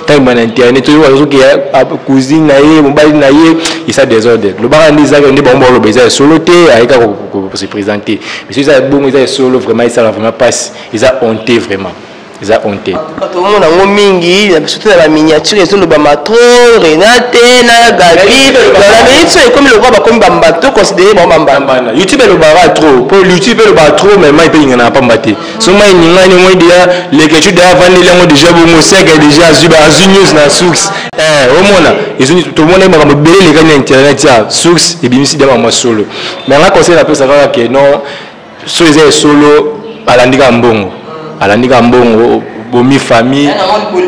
Ntango ebima na internet, oyo azokeya cousine na ye, mobali na ye, esa désordre. Lobaka nde ezaka nde bango baloba eza ya solo te, ayeka kose présenter. Mais soki eza ya bongo, eza ya solo, vraiment esala vraiment mpasi, eza honte vraiment. Eza honte. Tomona yango mingi, surtout na baminiature ezolobama trop Renate na Gabi. Na minute oyo ekomi lokola bakomi bambanda, toconsidere bango bambanda. YouTube elobaka trop, po YouTube elobaka trop, mais mai mpe elingana pamba te. So mai eningani omoi deya lekecu deya avandeli yango deja bongo seke deja azwi azwi news na source. Omona tomona makambo ebele elekani na internet ya source ebimisi deya makambo solo. Mais nga conseil napesa kaka ke non, so eza esolo, alandi kaka mbongo, alandi kaka mbongo, bomi famille.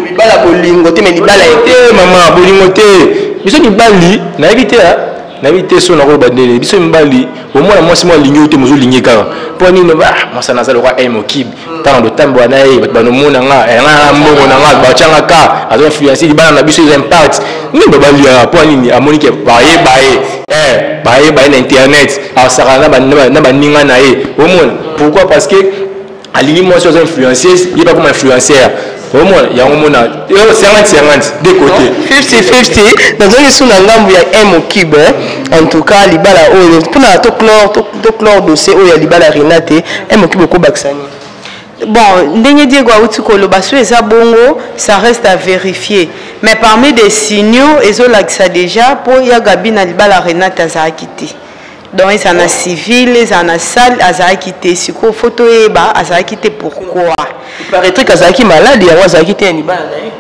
Libala bolingo te, mais libala te mama, bolingo te. Biso mibali nayebi te, nayebi te so nakoloba ndenge biso mibali omona mwasi mo alingi yo te, mozolingi kaka mpo nini? Mwasi naza lokwa mokibe ntango dotambola na ye, bato banomona nga nga na mbongo na nga, batianga ka azo influence libala na biso, eza impact nini babaliaka mpo nini? Amoni ke bayeba ye, bayeba ye na internet, asakana na baninga na ye. Omona pourquoi? Parce que alingi mwasi aza influenceuse, ye bakoma influenceur. Omona yango, mona 50 50 de côté. 50 50. Nazongi su na ngambu ya M Okibe. En tout cas libala oyo, mpona toclore dossier oyo ya libala ya Renate, M Okibe, okobakisa nini? Bon, ndenge Diego auti koloba, so eza bongo, ça reste à vérifier, mais parmi des signaux ezolakisa déjà mpo ya Gabi na libala Renate azalaki te. Donc ezala na civil, ezala na salle, azalaki te. Sikoyo fo toyeba azalaki te pourquoi. Paraîtrait azalaki malade, yango azalaki te ya libala na ye.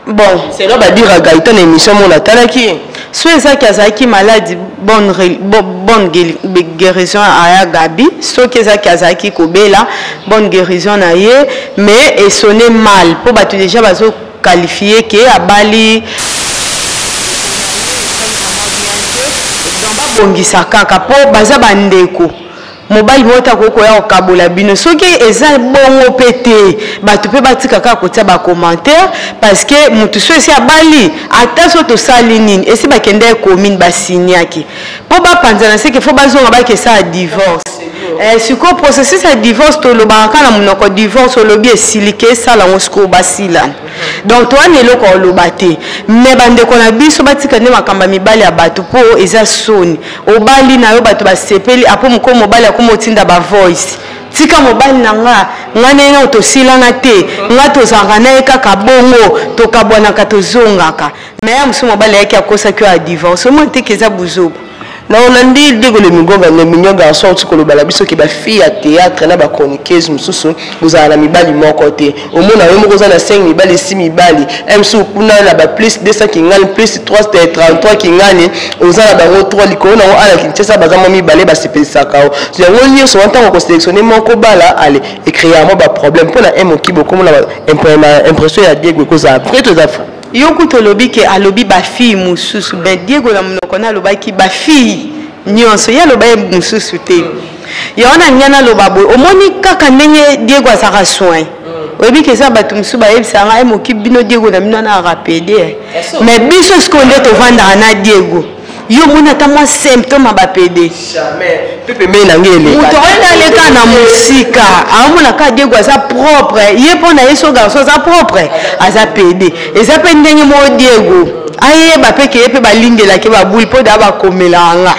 Bon, selon badira Gaïtan na émission mona atalaki. So ezalaki azalaki malade, bonne guérison aya Gabi. Soki ezalaki azalaki kobela, bonne guérison na ye. Mais esonne mal mpo bato déjà bazoqualifie ke abali. Babongisa kaka mpo baza bandeko. Mobali moko te akoki koya kokabola bino soki eza bongo mpe te. Bato mpe batika kaka kotia bacommentaire, parce que motu so esi abali, ata so tosali nini, esi bakende ya commune, basignaki mpo bapanzana, seke fo bazonga bakesala divorce. Sikoyo processus ya divorce, tolobaka kaka na monoko divorce, olobi esiliki, esala yango sikoyo basilana. Donc towana eloko oloba te, mais bandeko na biso batika nde makambo ya mibali ya bato, mpo eza soni. Obali na yo, bato basepeli, apo mokolo mobali akoma otinda bavoice: "Tika mobali na nga, nga ndenge nao tosilana te, nga tozalaka na ye kaka bongo, tokabwanaka, tozongaka." Mais ya mosusu mobali ayaki akosaki oyo ya divorce, omoni teke eza buzoba. Na olandi Diego le Migonga, le mignon garçon, oti koloba na biso ke bafille ya théâtre na bachroniqueuse mosusu bozala na mibali moko te. Omona yo moko oza na 5 mibali, 6 mibali, mosusu kuna na ba plus 200 kingani, plus 333 kingani, oza na bango 3 likolo nango. Ala Kinshasa baza mwa mibale, basepelisaka o yango nyonso wana. Ntango kosélectionne moko bala ale ecréa mwa baproblème mpo na mokibo. Okomona impression ya Diego ekozala vrai to eza faux? Yo kutu olobi ke alobi bafille mosusu, mais Diego na monoko na alobaki bafille nyonso, ye aloba ye mosusu te. Yango na ngai naloba boye, omoni kaka ndenge Diego azalaka soin, oyebi ke eza bato mosusu bayebisaka ngai moki bino Diego na bino wana arapede, mais biso sikoyo nde tovandaka na Diego, yo omoni ata mwa symptôme ya bapede? Mpe pembeni na ngai eleka. Moto oyo aleka na mosika aomona kaka Diego aza propre, ye mpo na ye so garçon aza propre aza pede. Eza mpe ndenge moko Diego ayeba mpe ke ye mpe balingelaki babuli mpo daa bakomelaka nga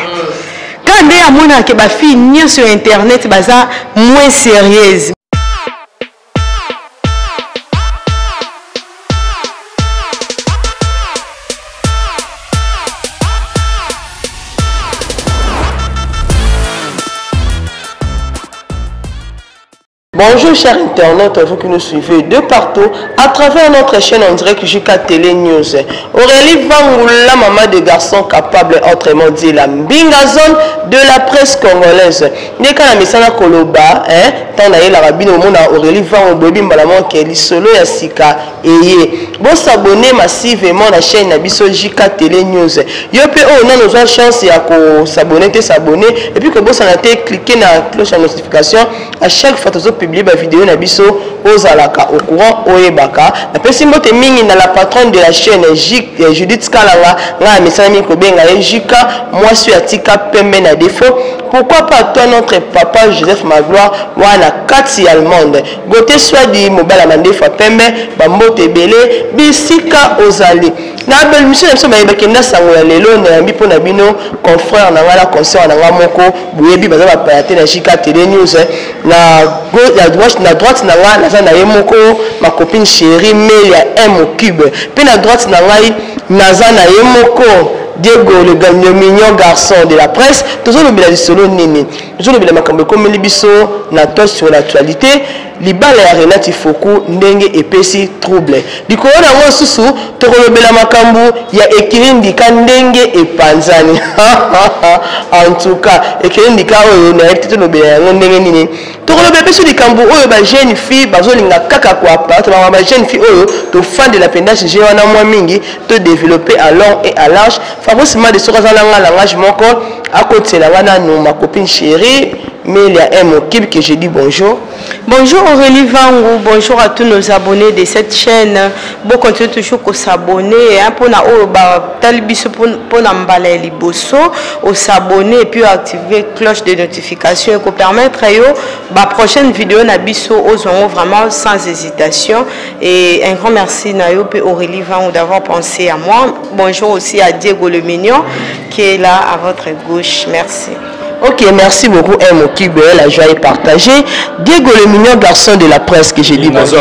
kaka nde amonaka ke bafille nyonso ya internet baza moins sérieuse. Bonjour chers internautes, vous qui nous suivez de partout à travers notre chaîne en direct JK Télé News. Aurélie Vangoula, maman de garçons capables, autrement dit la Mbinga zone de la presse congolaise. Ndeka na misana koloba, hein, tant na yela rabino mona Aurélie Vango boyebi mbala moko lisolo ya sika eye. Bo s'abonner massivement na chaîne na biso JK Télé News. Yo pe oyo nano ozwa chance ya ko s'abonner te, s'abonner et puis ko bosana te cliquer na cloche ya notification. À chaque fois tozo publier ba vidéo na biso, ozalaka au courant, oyebaka. Napesi mbote mingi na la patronne de la chaîne, Judith Kalanga, nga misala mingi kobenga ye Jika, mwasi oyo atika pembe na défaut. Pourquoi pas toi notre papa Joseph Magloire wana kati allemande. Gote Swadi mobala mandefa pembe ba mbote ebele bisika ozali. Na belle mission na biso bayebaki na sango ya lelo nayambi mpo na bino confrère na ngai na consœur na ngai moko boyebi baza bapaya te na JK Tele News na na droite na droite na ngai naza na ye moko ma copine chérie Melia M au cube mpe na droite na ngai naza na ye moko Diego le, le mignon garçon de la presse. Tozolobela lisolo nini? Tozolobela makambo ekomeli biso na toile sur l'actualité, libala ya Renate Ifoku ndenge epesi trouble likolo na yango. Lisusu tokolobela makambo ya ekiri ndika ndenge epanzani. En tout cas, ekiri ndika oyo nayebi te tolobela yango ndenge nini. Tokolobela biso likambo oyo bajeune fille bazolinga kaka koapparaître. Bango bajeune fille oyo tofandela mpenza sujet wana mwa mingi, todévelopper à long et à large. Fabrice Made, soki aza nanga langage moko, akotisela nga nanu ma copine chérie Melia M Okib, que je dis bonjour. Bonjour Aurélie Vangou, bonjour à tous nos abonnés de cette chaîne. Bon, continuez toujours à s'abonner, hein, pour na oyo ba tali biso pour na mbala ya liboso, au s'abonner et puis activer cloche de notification et permettre yo ba prochaine vidéo na biso ozongo vraiment sans hésitation. Et un grand merci na yo pe Aurélie Vangou d'avoir pensé à moi. Bonjour aussi à Diego le mignon qui est là à votre gauche. Merci. Ok, merci beaucoup M. Okibe, la joie est partagée. Diego le mignon garçon de la presse, que j'ai dit bonjour.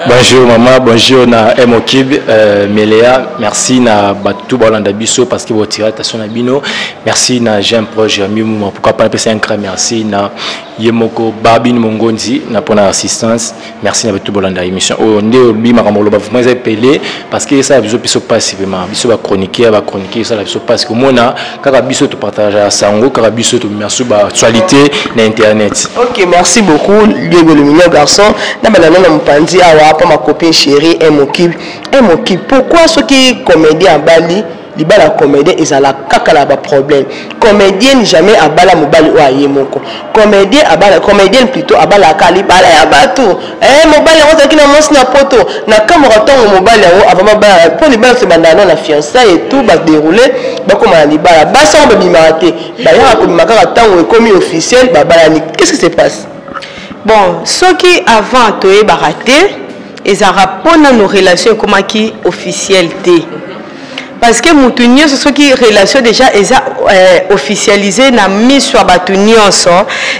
Bonjour maman, bonjour na M. Okibe, Meléa, merci na bato balanda biso parce que vous tirez attention na bino. Merci na Jean Proche, Mimou, pourquoi pas un grand merci na Yemoko Babine Mongonzi na pour assistance. Merci na bato bolanda émission. Oh nde obi makambo loba vraiment eza pele parce que ça biso biso passe vraiment. Biso ba chroniqueur, ba chroniqueur ça biso parce que mona kaka biso to partage sango, kaka biso to merci ba actualité na internet. Ok, merci beaucoup Diego le mignon garçon. Na banana na mpanzi awa pa ma copine chérie M Okibe. M Okibe, pourquoi ceux qui comédien abali libala comédien ezala kaka na baproblème? Comédienne jamais abala mobali oyo aye moko. Comédien abala, comédienne plutôt abalaka libala ya bato. Mobali yango azalaki na mwasi na poto na kamwaka ntango mobali yango avant babala, mpo libala tobandaka no na fiançailles et tout, badéroule bakóma na libala. Basi yango babimaka te, bayaka kobima kaka ntango ekomi officiel, babalani. Qu'est-ce qui se passe? Bon, soki avant toyebaka te, ezalaka mpona nos relations ekomaki officielle te, parce que mutu nyonso soki relation déjà eza officialisé na miso ya bato nyonso,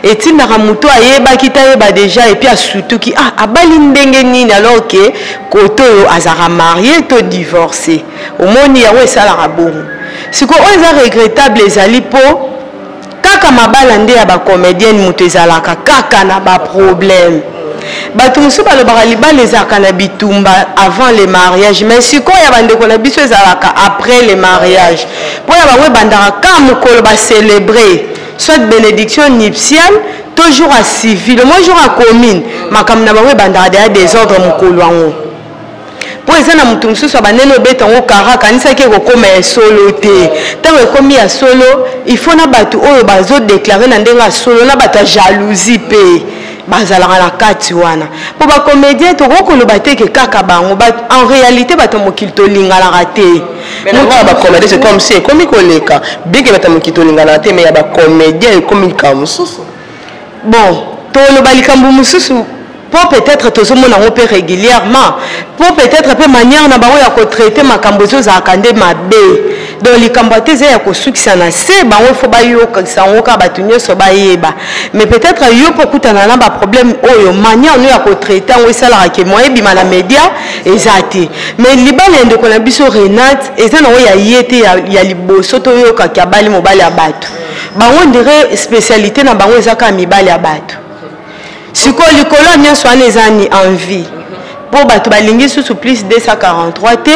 etindaka mutu ayebaki te ayeba déjà, et puis asutuki: ah, abali ndenge nini, alors que kote oyo azalaka marié to divorcé. Omoni, yango esalaka bongo. Sikoyo oyo eza regrettable ezali mpo kaka mabala nde ya bacomédienne moto ezalaka kaka na baproblème. Bato mosusu balobaka libala ezalaka na bitumba avant le mariage, mais sikoyo ya bandeko na biso ezalaka après le mariage, mpo ya bango ebandaka ka mokolo bacélébre soit bénédiction nuptiale to jour ya civil, mo jour ya commune. Makambo na bango ebandaka deya désordre mokolo yango, mpo eza na moto mosusu abandeni obeta yango kara, akanisaki ekokóma ya solo te. Ntango ekómi ya solo, il faut na bato oyo bazodéclarer na ndenge ya solo, na bato ya jalousie mpe bazalaka na kati wana. Mpo bacomédien, tokoki koloba te ke kaka bango. En réalité, bato ya mokili tolinganaka te. Mais bacomédien, c'est comme si ekomi koleka. Bien ke bato ya mokili tolinganaka te, mais ya bacomédien ekomi likambo mosusu. Bon, toloba likambo mosusu mpo peut-être tozomona yango mpe régulièrement, mpo peut-être mpe manière na bango ya kotraiter makambo ezozalaka nde mabe. Donc likambo ate eza ya kosukisa na se bango, fo bayokisa yango kaka bato nyonso bayeba. Mais peut-être yo mpo okutana na baproblème oyo, manière no ya kotraiter yango esalaka ke moyen ebima na média eza te. Mais libala ya ndeko na biso Renate eza nango ya ye te ya liboso toyokaki abali mobali ya bato. Bango ndire spécialité na bango eza kaka mibali ya bato. Sikoyo likolo nyonso wana eza ni envie, mpo bato balingi susu plus 243 te,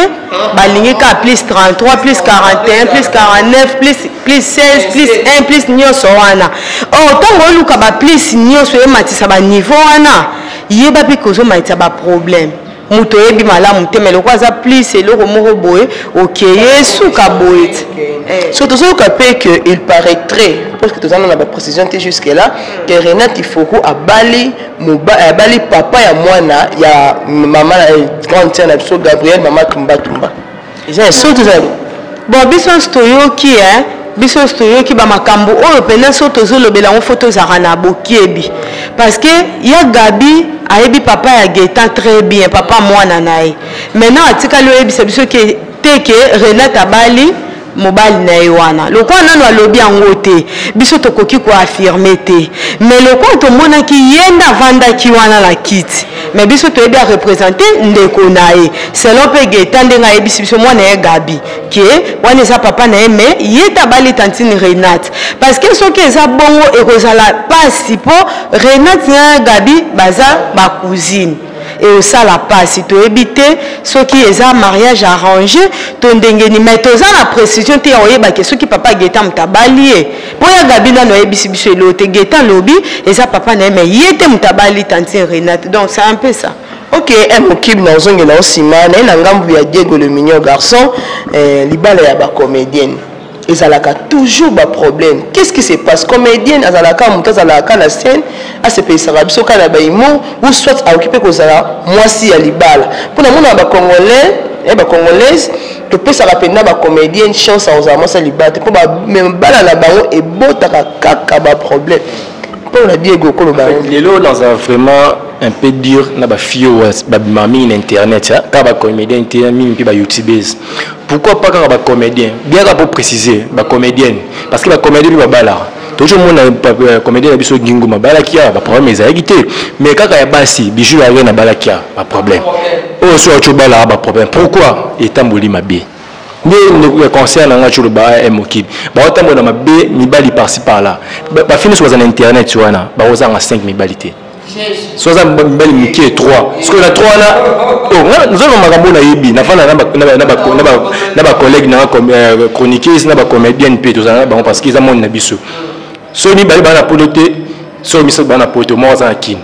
balingi kaka plus 33, plus 41, plus 49, plus 16, plus 1, plus nyonso wana. Or ntango oluka baplus nyonso ematisa baniveau wana, yeba mpe kozomatisa baproblème. Moto oyebi malamu te, mais lokola aza plus eloko moko boye, okeye suka boye te. So tozoyoka mpe que il paraîtrait, parce que toza na baprécision te jusque là, que Renate Ifoku abali abali papa ya mwana ya mama grande sœur na biso Gabriel, mama Tumba Tumba. Eza so tozali. Bon, biso nyonso toyoki. Biso nyonso toyoki bamakambo oyo mpenza, so tozolobela yango fo tozalaka na bokebi, parce que ya Gabi ayebi papa ya Gaetan très bien, papa mwana na ye. Maintenant atikali oyebisa biso ke te ke Renate abali mobali na ye wana. Lokola nano alobi yango te, biso tokoki koaffirmer te. Mais lokola tomonaki ye nde avandaki wana na kiti, mais biso toyebi areprésente ndeko na ye, selon mpe Gaetan ndenge ayebisi biso, mwana ye Gabi, ke wana eza papa na ye, mais ye te abali tantine Renate. Parce que soki eza bongo, ekozala pasi, mpo Renate na Gabi baza bacousine, eosala pasi. Toyebi te soki eza mariage arrangé to ndenge nini, mais toza na précision te ya oyebake soki papa Gaetan moto abali ye, mpo ya Gabi nano ayebisi biso eloo te. Gaetan lobi eza papa na ye, mais ye te moto abali tantine Renate. Donc c'est un peu ça. Ok, Mokib, nazongela nsima na ye na ngambu ya Diego le mignon garçon. Libala ya bacomédienne ezalaka toujours baproblème. Qu'est-ce qui se passe? Comédienne azalaka moto azalaka na scène, asepelisaka biso kaka na bahumour, ou soit akoki mpe kozala mwasi ya libala? Mpona mona bacongolais, bacongolaise, topesaka mpenza bacomédienne chance akozala mwasi ya libala te, mpo mabala na bango ebotaka kaka baproblème. Mpona Diego, koloba? Lelo naza vraiment un peu dur na bafille oyo babima mingi na internet, kaka bacomédien te, mingi mpe bayoutubese. Pourquoi pas kaka bacomédien? Bien kaka po préciser bacomédienne, parce que bacomédien mpe babalaka. Tozomona comédien na biso Ginguma abalaki awa, baproblème ezalaki te. Mais kaka ya basi, Bijou ya Reine abalaki awa, baproblème oyo so aci obalaka, baproblème. Pourquoi etamboli mabe? Nde conseil na nga ti oloba mokili baotambola mabe, mibali par-ci par-là. Bafille nyonso baza na internet wana, bakozanga 5 mibali te. So aza mibali moke 3, soki na 3 wana, nozoloba makambo nayebi. Nafanda na bacollègue nanga chroniqueuse, na bacomédienne mpe tozala na bango, parce que eza monde na biso. So mibale baa na poto te, so misato baa na poto, moko aza na Kini.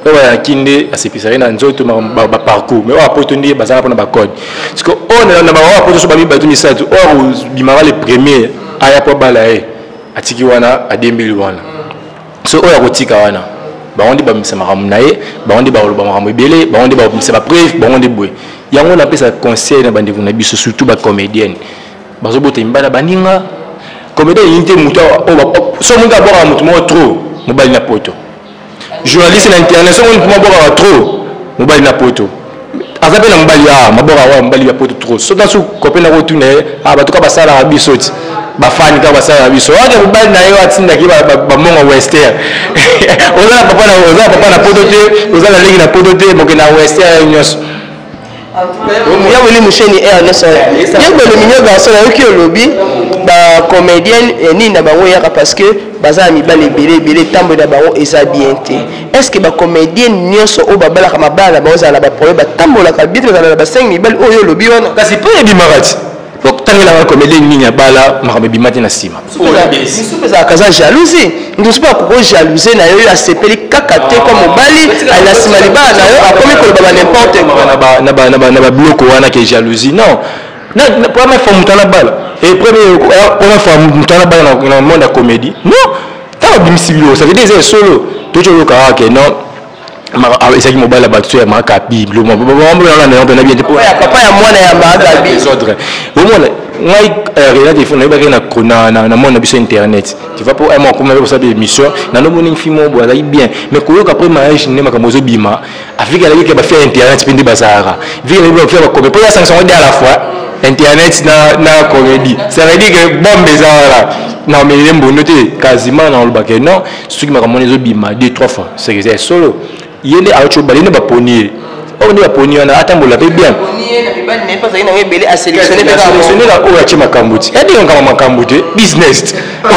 Oyo baya na Kini nde asepisaki na nzoto baparcours, mais oyo apoto nde bazala mpona bacode. Parce que oyo na bango apoto, so bamibale to misato, oyo bimaka le premier aya mpo abala ye, atiki wana, adembeli wana. So oyo akotika wana, bango nde babimisa makambo na ye, bango nde bakoloba makambo ebele, bango nde bakobimisa bapreuve, bango nde boye. Yango napesa conseil na bandeko na biso, surtout bacomédienne bazobota mibali na baninga. Comédien elingi te moto so moninga abwakaka moto moko trop, mobali na poto. Journaliste na internet, so moni mabwakaka trop, mobali na poto aza mpe na mobali a mabwaka wa mobali ya poto trop. So tasu copain na kotuna ye, bato ka basalaka biso ti bafani kaka basalaka biso wake, mobali na ye atindaki bamongo western. Oza na papa, oza na papa na poto te, oza na leki na poto te, moke na western nyonso. Ya weli musheni air nyonso. Diego le mignon garçon, nayoki olobi bacomédienne nini na bango eyaka parce que baza na mibali ebele ebele, etambo na bango eza bien te. Est ce que bacomédienne nyonso oyo babalaka, mabala na bango ezala na baproblème, batambolaka bien te, bazala na bacinq mibali oyo olobi wana? Kasi mpo ebimaka ti otangelaka comédien nini abala, makambo ebima te na nsima. Misusu mpe ezalaka za jalousie. Mosusu mpe akoki jalouse na yo, oyo asepeli kaka te kwa mobali na nsima libala na yo, akomi koloba ba n'importe quoi. Na babiloko wana ke jalousie, non. Première fois moto ana bala, et première fois moto ana bala na monde ya comédie, non. Ntango abimisi biloko, ça veut dire eza esolo. Toki oyoka kaka ke non, ezalaki mobali ya bato ya makabi, mpena bien te. Papa ya mwana ya Magabi. Désordre. Omona ngai Renate, ifo nayebaki na monde na biso internet, tu vois, po un mois akoma kosala émission, nanomoni film oyo boye azalaki bien. Mais koyoka après mariage nde makambo ezobima. Afiki alaki ke bafille ya internet mpe nde bazalaka vike nayebi bafille ya bakome mpo ya sanction de à la fois internet na comédie. Ça veut dire que bombe eza wana na omelele mbondo te. Quasiment na olobaka non, soki makambo wana ezobima deux trois fois, c'est que eza solo. Ye nde auti obala, ye nde baponi ye, oyo nde baponi wana atambola mpe bien. Oyo atie makambo ti yadengakama makambo te, business na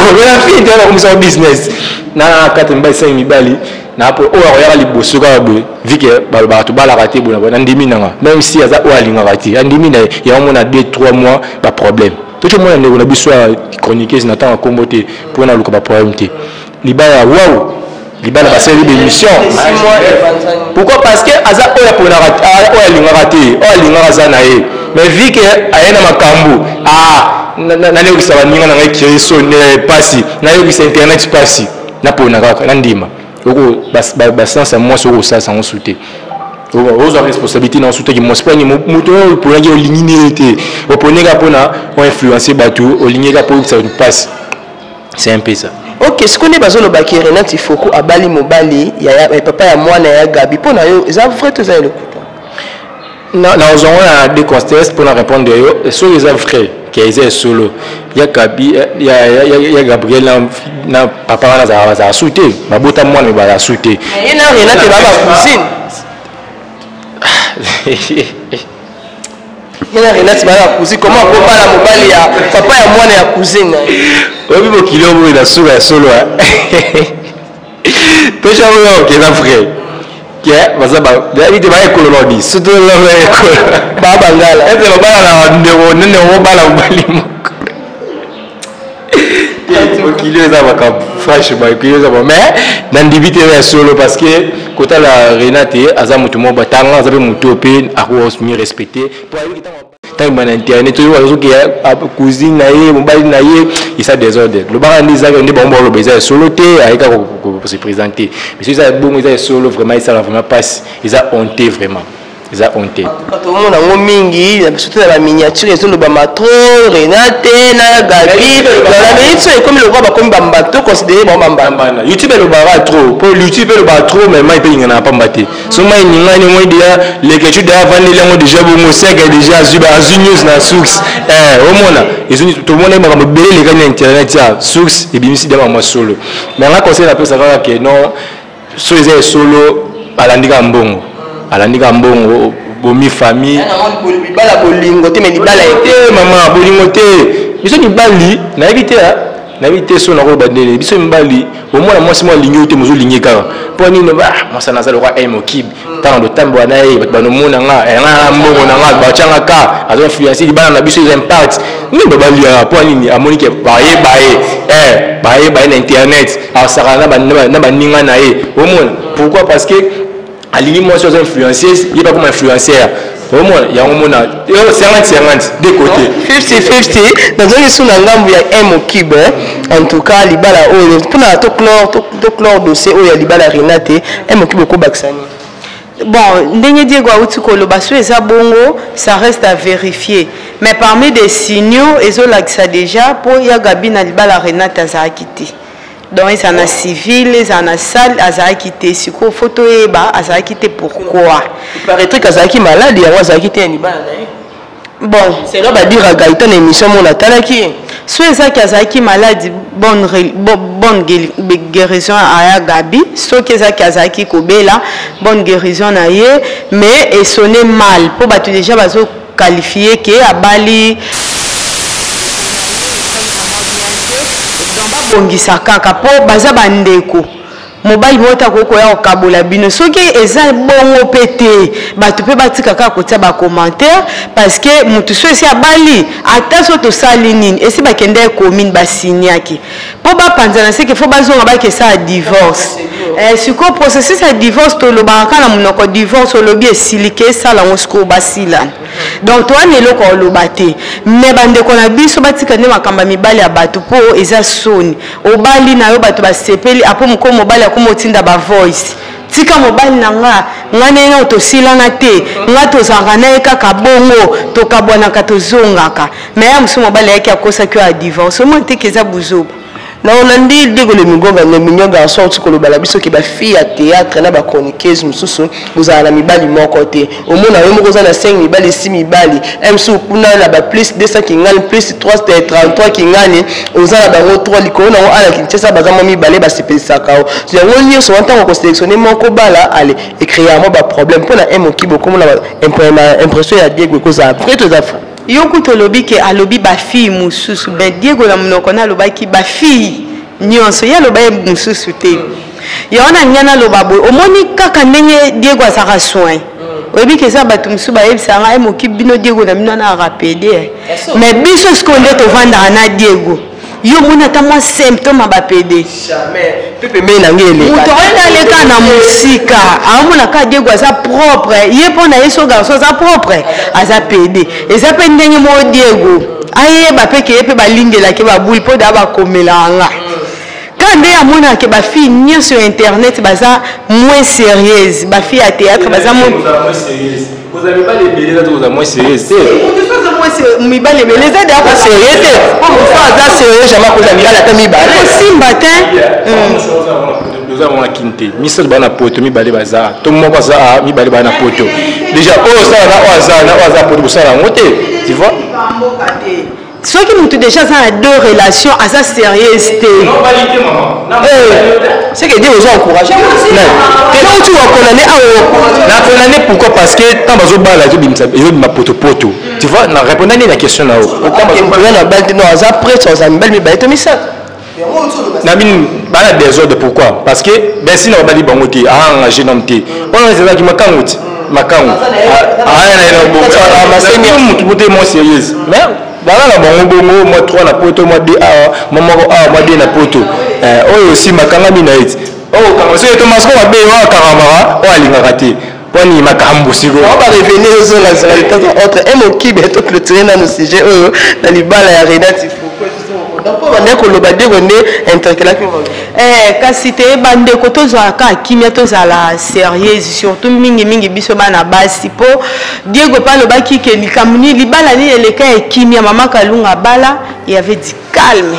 fille te, nakomisa business na 4 mibali, 5 mibali na po oyo akoyaka liboso kaka boye. Vi ke balobaka tobalaka te boye, nandimi nanga, même si aza oyo alingaka te, andimi na ye. Yango mona 2 3 mois baproblème. Toki omona ndeko na biso ya chroniqueuse na ntango akombo te mpo naluka baproblème te. Libala waw, libala basali bémission. Pourquoi? Parce que aza oyo aponaka, oyo alingaka te, oyo alingaka aza na ye. Mais vu ke aye na makambo, ah, nayokisa baninga na ngai kiri soni pasi, nayokisa internet pasi, napona kaka nandima. Oko baséance ya mwasi, okosalisa yango su te. Ozwa responsabilité na osutaki mwasi mpo nini? Moto oyo oponaki, olingi nini te, oponeka mpona oinfluence bato, olingi kaka mpo oyebisa bato mpasi. C'est un peu ça. Ok, sikoyo nde bazolobaki Renate Ifoku abali mobali ya papa ya mwana ya Gabi. Mpo na yo, eza vrai to eza ya lokuta? Nazwa yango na deux contextes mpona répondre yo. Soki eza vrai ke eza ya solo, ya Gabi, ya Gabriel na papa wana azalaka, bazala su te, babota mwana, me bazala su te. Ye na Renate ba bacousine. Ye na Renate baa bacousine. Comment akobala mobali ya papa ya mwana ya cousine na ye? Oyebi, mokili oyo boye na suka ya solo pesa oyo oke eza vrai ke baza, bayebi te, baya ekolo lodi, surtout ekolo baa bangala. Ete babala na ndeko nene, obala mobali moko. Mokili oyo eza makambo, franchement, mokili eza, mais nandimi te ya solo, parce que kotala Renate, aza motu moko batanga, aza mpe motu oyo mpe akomi respecte po ayebi ntango na internet oyo azoki cousine na ye, mobali na ye, eza désordre. Lobaka nde ezaka nde bango baloba eza ya solo te, ayeka kose présenter. Mais soki eza ya bongo, eza ya solo, vraiment esala vraiment mpasi, eza honte, vraiment eza honte. Tomona yango mingi, surtout na baminiature, ezolobama trop Renate na Gabi. Na minute oyo ekomi lokola bakomi bambanda, toconsidere bango bambanda. YouTube elobaka trop, mpo YouTube elobaka trop, mais mai mpe elingana pamba te. So mai eningani, omoi deya leketu deya avandeli yango déjà bongo, seke déjà azwi news na source. Omona tomona makambo ebele elekani na internet ya source ebimisi deya mama solo. Mais nga conseil napesa kaka ke non, so eza esolo, alandi kaka mbongo, alandi kaka mbongo, bomi famille. Libala bolingo te, mais libala te, mama, bolingo te. Biso mibali, nayebi te, nayebi te so nakoloba ndenge biso mibali, omona mwasi moko alingi yo te, mozolingi kaka mpo nini? Mwasi wana aza lokwa mokibe, ntango dotambola na ye, bato banomona nga nga na mbongo na nga, batianga ka azo influence libala na biso, eza impact nini babaliaka. Mpo nini? Amoni ke bayeba ye, bayeba ye na internet, asakana na baninga na ye. Omona pourquoi? Parce que alingi mwasi aza influenceuse, ye bakoma influenceur. Omona yango, mona 50 50 de côté. 50 50. Nazongi su na ngambu ya M Okibe. En tout cas, libala oyo, mpona toclore dossier oyo ya libala Renate, M Okibe, okobakisa nini? Bon, ndenge Diego auti koloba, so eza bongo, ça reste à vérifier, mais parmi des signaux ezolakisa déjà mpo ya Gabi na libala Renate azalaki te. Donc ezala na civil, ezala na salle, azalaki te. Sikoyo fo toyeba azalaki te pourquoi. Paraîtrait azalaki malade, yango azalaki te ya libala na ye. Bon. Selon badira Gaïta na émission mona atalaki. So ezalaki azalaki malade, bonne guérison aya Gabi. Soki ezalaki azalaki kobela, bonne guérison na ye. Mais esonne mal mpo bato déjà bazoqualifie ke abali. Donc babongisa kaka mpo baza bandeko, mobali moko te akoki koya kokabola bino. Soki eza bongo mpe te, bato mpe batika kaka kotia bacommentaire, parce que motu so esi abali, ata so tosali nini, esi bakende commune, basignaki mpo bapanzana, seke fo bazonga bakesala divorce. Sikoyo processus ya divorce, tolobaka kaka na monoko divorce, olobi esili ke esala yango, sikoyo basilana. Donc towana eloko ya oloba te, me bandeko na biso batika nde makambo ya mibali ya bato, mpo eza soni. Obali na yo, bato basepeli, apo mokolo mobali akoma otinda bavoice: "Tika mobali na nga, nga ndenge nao tosilana te, nga tozalaka na ye kaka bongo, tokabwanaka, tozongaka." Me ya mosusu mobali ayaki akosaki oyo ya divorce, omoi teke eza buzoba. Na olandi Diego le Migonga, le mignon garçon, oti koloba na biso ke bafille ya théâtre na bachroniqueuse mosusu bozala na mibali moko te. Omona yo moko oza na 5 mibali, 6 mibali, mosusu kuna na ba +200 kingani, +333 kingani, oza na bango 3 likolo nango. Ala Kinshasa baza mwa mibale, basepelisaka o yango nyonso wana. Ntango kosélectionne moko bala ale ecréa mwa baproblème. Mpo na M Okibo, okomona impression ya Diego ekozala vrai to eza faux? Yo kutu olobi ke alobi bafille mosusu, mais Diego na monoko na alobaki bafille nyonso, ye aloba ye mosusu te. Yango na ngai naloba boye, omoni kaka ndenge Diego azalaka soin, oyebi ke eza bato mosusu bayebisaka ngai moki bino Diego na bino wana arapede, mais biso sikoyo nde tovandaka na Diego, yo omoni ata mwa symptôme ya bapede? Mpe pembeni na ngai eleka. Moto oyo aleka na mosika aomona kaka Diego aza propre, ye mpo na ye so garçon aza propre, aza pede. Eza mpe ndenge moko Diego ayeba mpe ke ye mpe balingelaki babuli mpo daa bakomelaka nga. Kaka nde amonaka ke bafille nyonso ya internet baza moins sérieuse, bafille ya théâtre baza moins kozala mibali ebele eza kozala moins sérieuse te. Mibali ebele eza deya sérieux te. Po mosu aza sérieux, jamais akozala mibali ata mibale. Kosimba te. Oza mwana kini te. Misato baa na poto, mibale baza to moko aza a mibale baa na poto déjà. Oyo osala na oyo aza na oyo aza poto, kosala yango te, tu vois. Soki motu déjà aza na deux relations, aza sérieuse te. C'est que Dieu ozo encouragé te, nauti wakondane awa. Na condamné pourquoi? Parce que tant bazobala, ezobima potopoto, tu vois. Na répondre nini na question na yo? Oya na bali te, non, aza prêtre, aza mibali mibale to misato. Na bino bana désordre, pourquoi? Parce que besi na babali bango te, aengage nano te. Wana ezalaki makango ti makango motu po te moins sérieuse, mais bala na bango bongo, mwa 3 na poto, mwa 2 awa, mwa moko awa, mwa 2 na poto. Oyo osi makangami na ye ti oyo okanga soki eto masiko mabe, oyo akangamaka, oyo alingaka te mponi makambo sikoyo. On va revenir ozongazonga de temps en autre un mokibe. Toclôturer nano sujet oyo na libala ya Renati Foko. Donc mpo bande koloba, Diego nde interpellaki. Kasi te, bandeko, tozwaka kimia, tozala sérieuse, surtout mingimingi biso bana basi. Mpo Diego mpe alobaki ke likambo nini, libala nini eleka ya kimia? Mama Kalunga bala, il y avait du calme.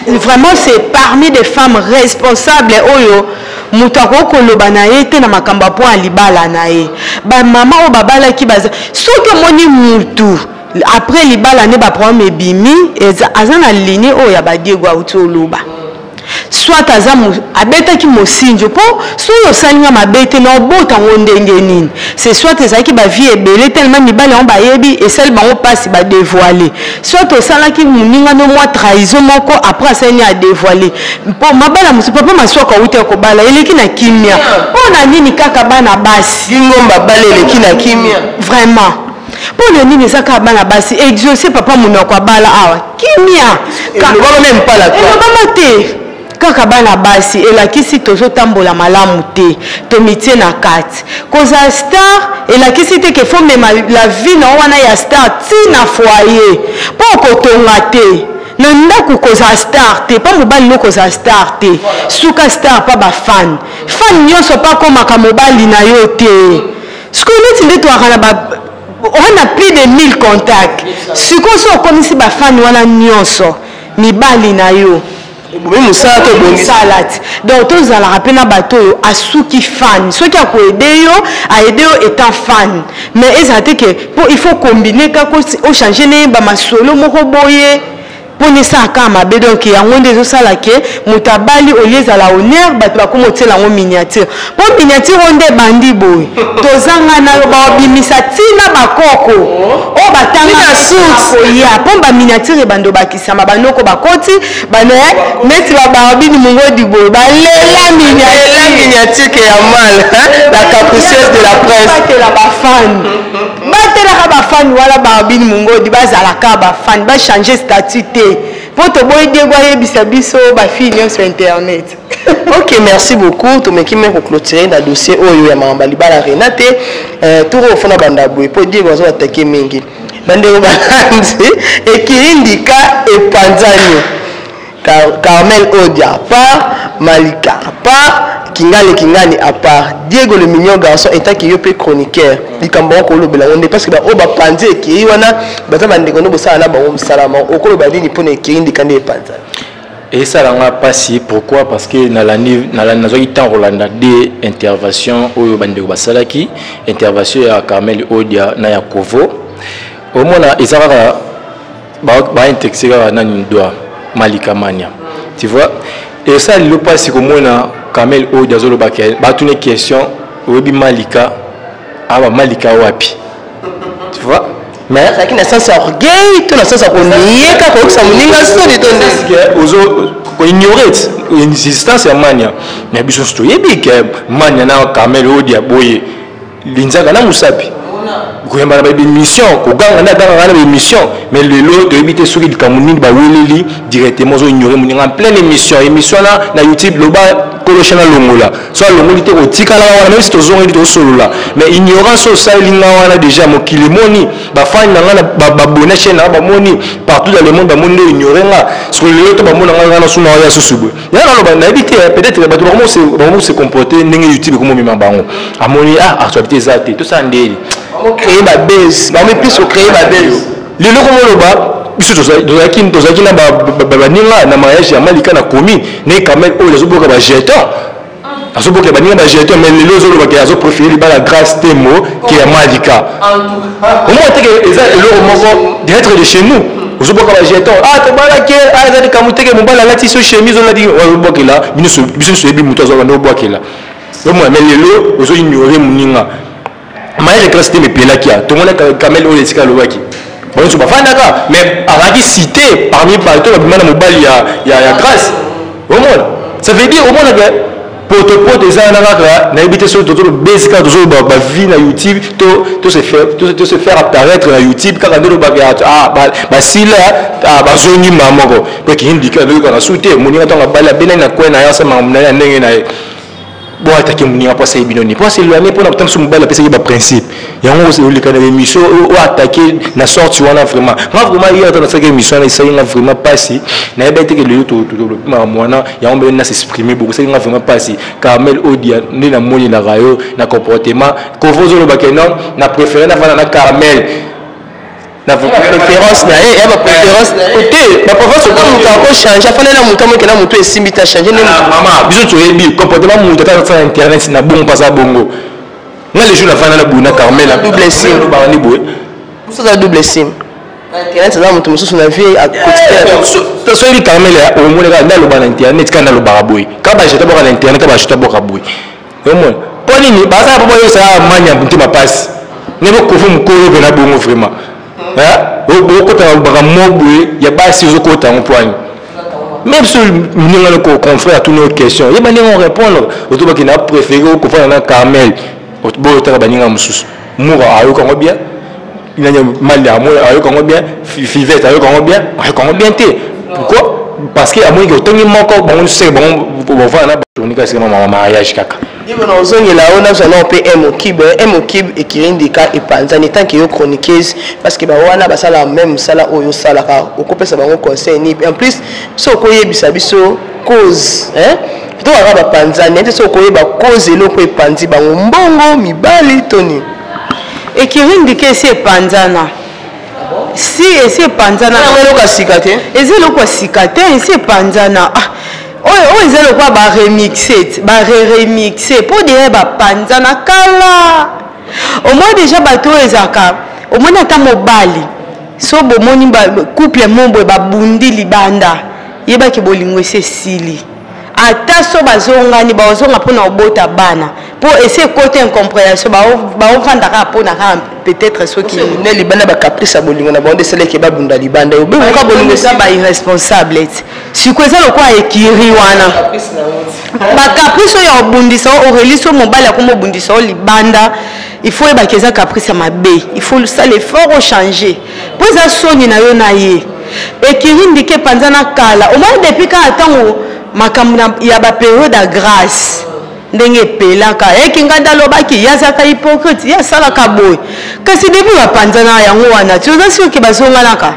Vraiment, c'est parmi des femmes responsables oyo moto akoki koloba na ye te na makambo ya po ya libala na ye. Bamama oyo babalaki baza, soki omoni mutu après libala nde baproblème ebimi, aza na ligne oyo ya baDiego auti oloba, soit aza abetaki mosinzo. Mpo soki osalinga mabe te, na obota yango ndenge nini? C'est soit ezalaki bavie ebele tellement mibali yango bayebi, esali bango mpasi, badévoile, soit osalaki moninga no mwa trahison moko, après asali adévoile. Mpo mabala mosusu, papa Maswaka auti ya kobala, eleki na kimia. Mpo na nini kaka bana basi? Ngomba bala eleki na kimia. Vraiment, mpo na nini eza kaka bana basi? Exaucé, papa monoko abala awa, kimia. Elobama même pas la. Elobama te. Kaka bana basi, elakisi tozotambola malamu te. Tomitie na kati. Kozala star elakisi te ke faut mema la vie na yo wana ya star ntina foyer, mpo okotonga te na ndako. Kozala star te mpo mobali no, kozala star te, suka star mpa bafan. Fan nyonso mpo akomaka mobali na yo te. Sikoyo neti nde toyaka na ba wana plus de 1000 contact, sikoyo so okomisi bafani wana nyonso mibali na yo, ebomi mosala to ebongisi? Mosala ti. Donc tozalaka mpe na bato oyo asuki fan. Soki akoaider yo, aide yo étant fan, mais ezala te ke mpo il faut combiner kaka, ochange neyeba masolo moko boye mpona esala kaka mabe. Donc yango nde ezosala ke moto abali, olie ezala honneur, bato bakoma otiela yango miniature. Mpo miniature oyo nde ebandi boye, tozanga na yo, baobimisa ntina bakoko oyo batanga mpo baminiature ebandi obakisama. Banoko bakoti bano neti babarbini mongodi boye, balela. Miniature ya mal, la capricieuse de la presse. Batela bafani, batelaka bafani wana. Barbini mongodi bazalaka bafani, bachange statut te, mpo toboyi Diego ayebisa biso bafille nyonso internet. Ok, merci beaucoup. Tomeki me koclôturer na dossier oyo ya makambo ya libala Renate. Tour oyo fona banda boye, mpo Diego azo atake mingi. Bandeko balandi, ekiri ndika epanzani. Carmel Odia à part, Malika à part, Kingani Kingani à part, Diego le mignon garçon etaki yo mpe chroniqueur, likambo yango kolobela yango nde, parce que baoyo bapanzi ekei wana baza bandeko nde bosala na bango mosala moko. Okoloba nini mpona ekei ndika nde epanzani? Esalanga mpasi. Pourquoi? Parce que nalandi, nazwaki temps kolanda de intervention oyo bandeko basalaki, intervention ya Carmel Odia na ya Kovo. Omona eza kaka baintexte kaka nani doit Malika Mania, tu vois. Esala lelo mpasi komona Carmel Odia azoloba, batuni question: oyebi Malika awa, Malika wapi? Tu vois, mais azalaki na sens ya orgueil to na sens ya konieka, koyokisa moninga soni to nde ozo koignore existence ya Mania? Na biso nyonso toyebi ke Mania na Carmel Odia boye linzaka na mosapi, koyamba na baémission, koganga nde agangaka na baémission. Mais lelo toyebi te soki likambo nini baweleli directement, ozo ignore moninga en pleine émission, émission na YouTube, loba. Kolo chaîne alongola. So alongoli te kotikala wana, même si tozongeli tosolola, mais ignorance oyo osaleli nga wana, déjà mokili emoni, bafani na nga babona chaîne na nga, bamoni partout dans le monde, bamoni nde ignore nga. Soki lelo to bamona nga, nga nasuna oya susu boye, ya naloba nayebi te. Peut-être bato bakomo se comporter ndenge YouTube ekomomema bango. Amoni, ah, actualité eza te, tosala ndeni. Créer babase, bakomi plus kocréer babase. Lelo komoloba, biso tozalaki na baninga na mariage ya Malika na commune ne Kamel oyo azoboka bajeton, azoboka baninga bajeton, mais lelo ozolobaka azopréféré libala Grâce Temo ke ya Malika. Omona teke eza eloko moko direct de chez nous. Ozoboka bajeton, ah, tobalaki, ah, eza likambo teke mobali alati so chemise, olati, ozobwakela biso nyonso. Oyebi moto azwaka obwakela, omona. Mais lelo ozoignore moninga. Mariage Grâce te mepelaki ya tomona Kamel oyo esika alobaki, bango nyonso bafandaka, mais azalaki cité parmi bato babima na mobali ya Grâce. Omona, ça veut dire omonaka potopoto eza wana kaka. Nayebi te soki tozolobesi kaka, tozoloba bavie na YouTube, to se faire apparaître na YouTube kaka nde olobaka basila, bazongi mbaa moko mpo ekindika azoyoka na su te. Moninga ntango abali, abenani na kwe na ye, asala makambo na ye ya ndenge na ye. Bo atake moninga mpo asali bino nini? Mpo aselwane, mpona kota mosu mobali apesaki baprincipe yango. Oleka na émission oyo, atake na sorte wana. Vraiment, nga vraiment, ye ata nasalaki émission wana, esali nga vraiment mpasi. Nayebi teke lelo tolobimaka mwana yango mbe na s'exprimer beaucoup. Esali nga vraiment mpasi. Carmel Odia, nde namonelaka yo na comportement kovo ozolobake non, na préféré nafanda na Carmel. Na préférence na ye, ya bapréférence te, bapréférence oka moto akochange, afanda na moto amoke na moto esimbi te, achange nde. Mama, biso toyebi comportement moto ata asala internet na bongo mpo aza bongo. Nga le jour nafanda na boye na Carmel. Double sim. Olobaka ni boye. Mosusu aza double sim na internet, aza moto mosusu na vie. Soyebi Carmel, omoni kaka nde aloba na internet, kaka nde alobaka boye, kaka bajeta boka na internet, kaka bajeta boka boye. Omoni mpo nini bazala mpo boyosala manya motema mpasi nde bokofu mokolo mpe na bongo. Vraiment, okota makambo boye ya basi, ozokota yango mpo ani? Même so moninga no confrère atuni yo question, yeba ndenge orépondre. Ozobaki na préféré okofanda na Carmel, boyo otaka baninga mosusu. Mura ayoka yango bien, mali ayoka yango bien, Fivete ayoka yango bien, ayoka yango bien te. Pourquoi? Parce que amoniki otongi moko, bango nyonso seke bango bovanda na batonika esika mama mariage kaka. Yebo na ozongela oyo, nazwa nao mpe Mokibe, Mokibe ekirindika epanzani. Tant que yo chroniqueuse, parce que bawana basalaka même mosala oyo osalaka, okopesa bango conseil nini? En plus, so okoyebisa biso cause to kaka bapanzani ete, so okoyeba cause eloko epanzi bango, mbongo, mibali to nini? Ekirindika esi epanzana, si esi epanzana. Yango eloko ya sika te. Eza eloko ya sika te, esi epanzana. Ah, oyo eza lokola baremixe, bareremixe mpo deya bapanzana kala. Omoni déjà bato oyo ezalaka, omoni ata mobali, so bomoni couple mo boye babundi libanda, yebaki bolingo esi esili. Ata so bazongani, bazonga mpona kobota bana, mpo esi ekota incompréhension, baovanda kaka mpona kaka peut-être soki Ne libanda, bacaprice ya bolingo na bango nde esalaki babunda libanda. Obengoka bolingo. Eza bairresponsable ti sikoyo, eza lokola ekiri wana, bacaprice oyo ya kobundisa o Aurélie. So mobali akoma obundisa o libanda, il faut oyebaki eza caprice ya mabe, il faut sala effort ochanger, mpo eza soni na yo na ye. Ekiri ndike epanza na kala. Omoni depuis kaka ntango makambo ya bapériode ya Grâce, ndenge epelaka, eki ngai nde alobaki ye azalaka hypocrite, ye asalaka boye. Kasi depuis bapanzana yango wana ti oza soki bazonganaka,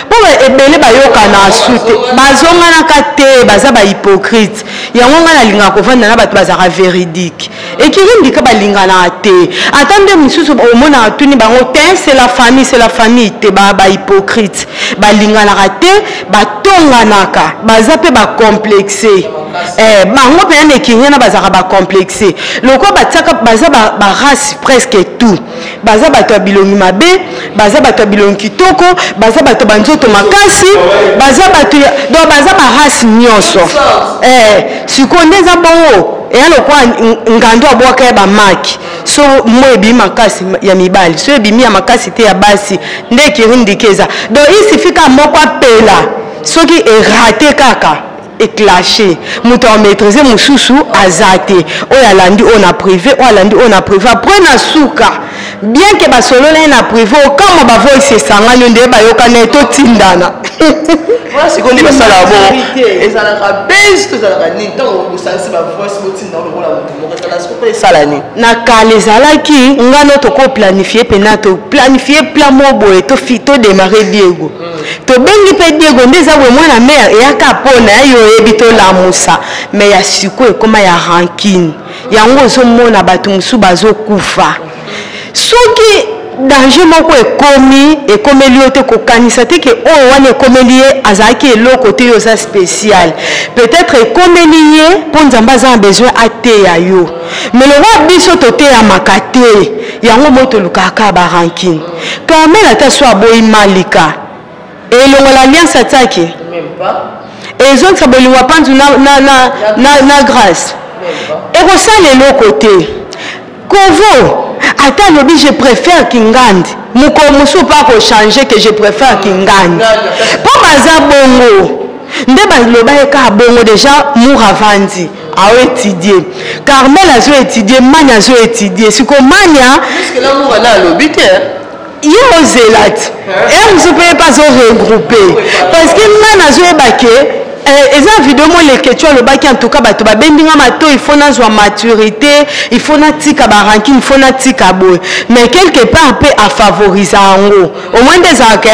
mpo ebele bayokana su te, bazonganaka te, baza bahypocrite. Yango ngai nalingaka kovanda na bato bazalaka véridique. Ekiri ndika balinganaka te, ata nde mosusu omonaka tuni bango te, c'est la famille, c'est la famille te. Bahypocrite balinganaka te, batonganaka, baza mpe bacomplexe. Bango mpenza na ekiri wana bazalaka bacomplexe, lokola batiaka baza barace presque tout. Baza bato ya bilongi mabe, baza bato ya bilongi kitoko, baza bato ya banzoto makasi, baza bato ya, donc baza barace nyonso. Sikoyo nde eza bongo, eya lokola ngando abwaka ya bamaki. So mo ebimi makasi ya mibali, so ebimi ya makasi te ya basi. Nde ekiri ndike eza, donc il suffit kaka moko apela, soki erate kaka eclashe, moto amaîtrise mosusu aza te. Oyo alandi oyo na privé, oyo alandi oyo na privé, après na suka Bien que basolola ye na privé, okamwa bavoice esangani nde bayokana ye totindana. Sikoyo nde basalaka bongo, ezalaka base to ezalaka nini? Ntango bosangisi bavoice, botinda lokola moto moko, ezala sikoyo mpe esala nini? Na kala ezalaki ngano tokoplanifie mpena, toplanifie plan mo boye, todémarre Diego, tobengi mpe Diego nde eza boye, mwana mare eyaka mpona yo oyebi tolamusa. Mais ya sikoyo ekóma ya rancune. Yango ozomona bato mosusu bazokufa. Soki danger moko ekomi, ekomeli yo te, kokanisa te ke oyo wana ekomeli ye azalaki eloko te, yo oza spécial. Peut-être ekomeli ye mpo Nzambe aza na besoin ateya yo. Mais lokola biso toteyamaka te, yango moi tolukaka kaka barancune. Carmel ata so aboyi Malika, elongola alliance atiaki, ezongisa bolingo ya Panzu na Grâce, ekosala eloko te. Kovo ata alobi je préfère Kingandi, mokolo mosusu mpe akochange ke je préfère Kingandi, mpo baza bongo nde baloba ye kaka bongo. Déjà Mour avandi aoétudie, Carmel azoétudie, Mania azoétudie. Siko Mania alobi te. Ye ozela ti e mosusu mpe ye mpe azoregroupe, parce que nga nazoyeba ke eza video moleke ti alobaki. En tout cas bato babendi nga mato, il faut nazwa maturité, il faut natika barancune, il faut natika boye. Mais quelque part mpe afavorise yango au moins nde ezalaka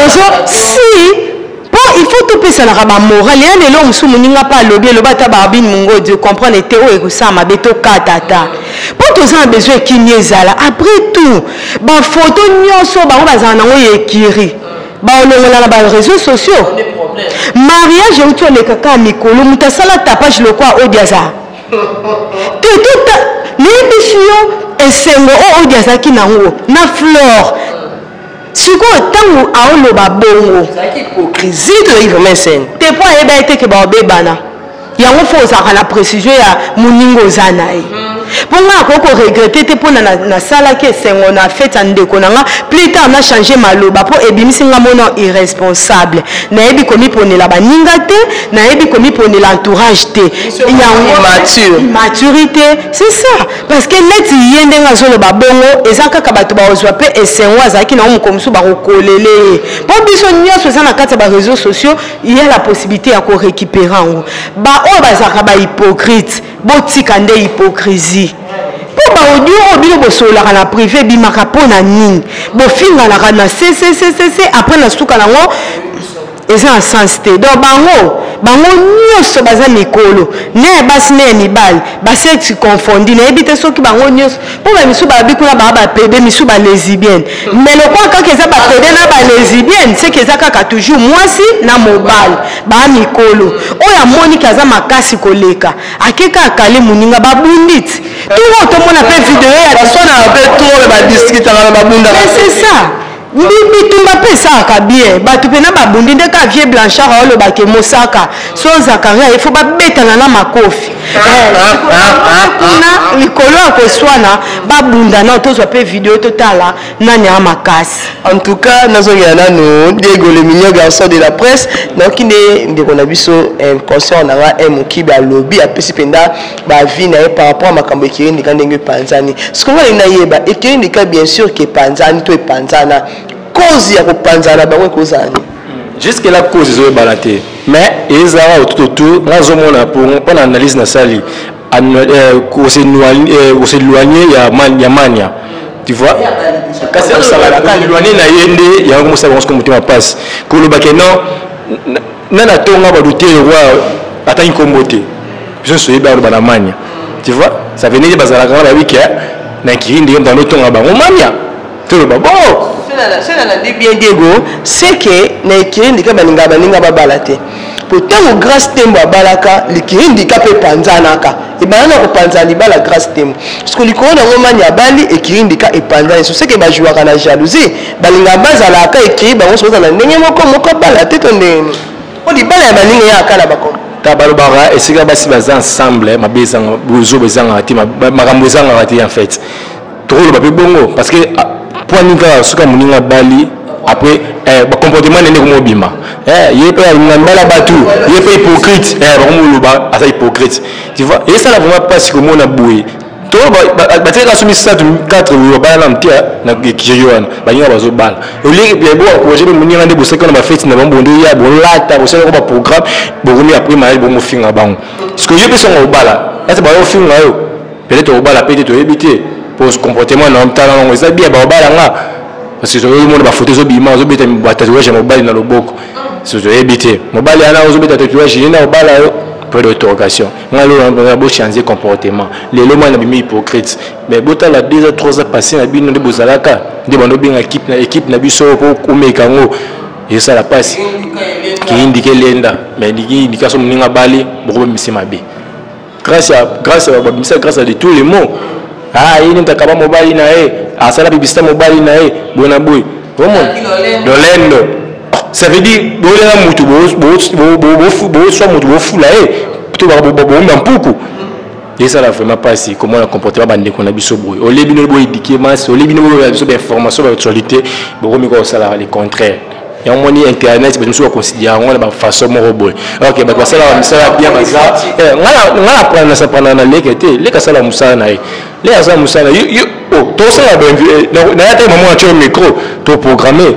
ozo si mpo il faut topesanaka bamorale ya lelo. Mosusu moninga mpe alobi, elobi ata Barbine Mongodi, comprendre te oyo ekosala mabe, tokata ata mpo toza na besoin ekimi ezala. Après tout, bafoto nyonso bango bazala nango ya ekiri, baolongola na baréseaux sociaux. Mariage euti oleka kaka mikolo, moto asala tapage lokwa odi aza te. Tota nayebisi yo, esengo oyo odi azalaki nango na Flore, sikoyo ntango aoloba bongo, hypocrisie tozalaki vraiment esengo. Te, mpo ayeba ye te ke baobebana. Yango fo ozalaka na précision ya moninga oza na ye, mpo ngai akoki koregretter te mpona nasalaki esengo na fete ya ndeko na nga, plus tard na change maloba mpo ebimisi nga mona irresponsable. Nayebi komiponela baninga te, nayebi komiponela entourage te. Yango maturité, c'est ça. Parce que neti ye ndenge azoloba bongo, eza kaka bato bakozwa mpe esengo azalaki nango, mokolo mosusu bakokolele ye, mpo biso nyonso eza na kati ya baréseaux sociaux, il y a la possibilité ya korécupérer yango. Baoyo bazalaka bahypocrite, botika nde hypocrisie, mpo baaudio oyo bino bosololaka na privé ebimaka mpo na nini? Bofinganaka na cccc, après na suka nango eza na sens te. Donc bango nyonso baza mikolo, ne ya basi ne ya mibali, basexe confondu. Nayebi te soki bango nyonso, mpo bamisu babi kuna baa bapédé, misu balesbienne. Mais lokola kaka eza bapédé na balesbienne, seke eza kaka toujours mwasi na mobali. Baa mikolo, oyo amoniki aza makasi koleka, akeka akale moninga, babundi ti tungo. Tomona mpe video ya baswanaka mpe trop, badiscutaka na babundaka. C'est ça, bitumba mpe esalaka bien. Bato mpena babundi nde ka vieux Blanchard aolobake mosaka so Zakaria, ifo babetana na makofi kuna likolo ya koswana, babunda na tozwa mpe video, totala nani ya makasi. En tout cas, nazongela nano Diego, le mignon garçon de la presse. Nayoki nde ndeko na biso consort na nga Mokibi alobi, apesi mpenza baavis na ye par rapport ya makambo ekiri ndika ndenge epanzani. Sikoyo nga nalingi nayeba, ekiri ndika bien sûr ke epanzani to epanzana, cause ya kopanzana na bango ekozala nini? Jusque là cause ezoyebana te, mais ezalaka tout autour. Nga azomona mpona analyse nasali, kos'éloigner ya Mania, tu vois, kasi éloigner na ye nde yango mosala bango siko motema mpasi koloba ke non, nana tonga bato te, roi atangi nkombo te, biso nyonso oyebi aloba na Mania, tu vois. Ça venait nde bazalaka nga bayebi ke na kiri ndenge moto alotonga bango Mania, toloba bon. So nalandi bien Diego, c'est que na ekiri ndika balingaka baninga babala te, po ntango Grâce Tembo abalaka, likiri ndika mpe epanzanaka, ebanda na kopanzana libala Grâce Tembo. Parce likolo nango Mani abali, ekiri ndika epanzani. So seke bajouaka na jalousie, balingaka bazalaka ekiri bango so bazala ndenge moko moko abala te to ndenge nini, po libala ya baninga eyaka na bako. Ta balobaka esika basi baza ensemble, mabe ezanga, bozoba ezangaka te, makambo ezangaka te. En fait tokoloba mpe bongo, parce que poani kaka soki moninga abali, après bacomportement nene komobima, ye mpe alinga mbala bato, ye mpe hypocrite, bakomoloba aza hypocrite, tu vois. Esala vraiment mpasi komona boye. To batikaka so misato 4 oyo babala na mtia na ekiri wana, baninga bazobala olie bo encourage mpe moninga nde bosaki wana bafeti na bango, bondo ya bolata bosalaka baprogramme, bokomi après mariage bomofinga bango. Parce que yo mpe songo obala ati bayofinga yo, peut-être obala mpe te, toyebi te po comportement na tala nango eza bien, baobala nga parce que tozomona bafoto ezobima, ozobeta batatouage ya mobali na loboko, so toyebi te mobali wana ozobeta tatouage ye na obala yo. Point d'interrogation. Nga lelo bochange comportement, lelo mwana bimi hypocrite, mais botala 2 ans, 3 ans passé na bino nde bozalaka nde bando benga équipe na équipe na biso po komeka yango, ezosala mpasi kiyindika elenda. Mais ndiki so moninga bali bokobimisi mabe grâce à babimisa grâce à de tous les mots. Ah, ye nini akaba mobali na ye, asala bibisita mobali na ye boye na boye, omona lolendo. Ça veut dire bolela mutu, boswa mutu, bofula ye to boomba mpuku. Ezala vraiment mpasi komona comportement bandeko na biso boye. Olie bino boéduquer masse, olie bino boyela biso bainformation, baactualité, bokomi kosalaka le contraire. Yango moni internet, bato mosusu baconsidère yango na bafaçon moko boye. Ok, bato basalaka misala bien, baza nga na sapana na leke te. Leke asala mosala na ye, leke asala mosala na tosala. Naya te, mama atio micro, toprogramme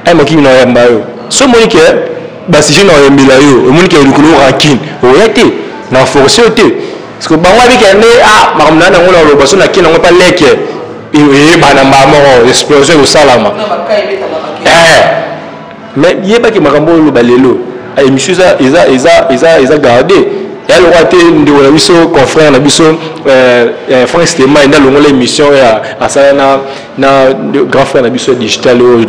ay mokimi na oyamba yo. So omoni ke basujet na oyambela yo, omoni ke likolo rancune oya te na force yo te, parce que bango abika nde ah makambo na nango na oloba so nake nango mpa leke eyebana mbala moko, explosion ekosalama. Mais yebaki makambo oyo oloba lelo, émission eza eza eza eza eza garde ya lokwa te. Ndeko na biso, confrère na biso Frank Stema nde alongola émission oyo asala na grand frère na biso ya digital oyo,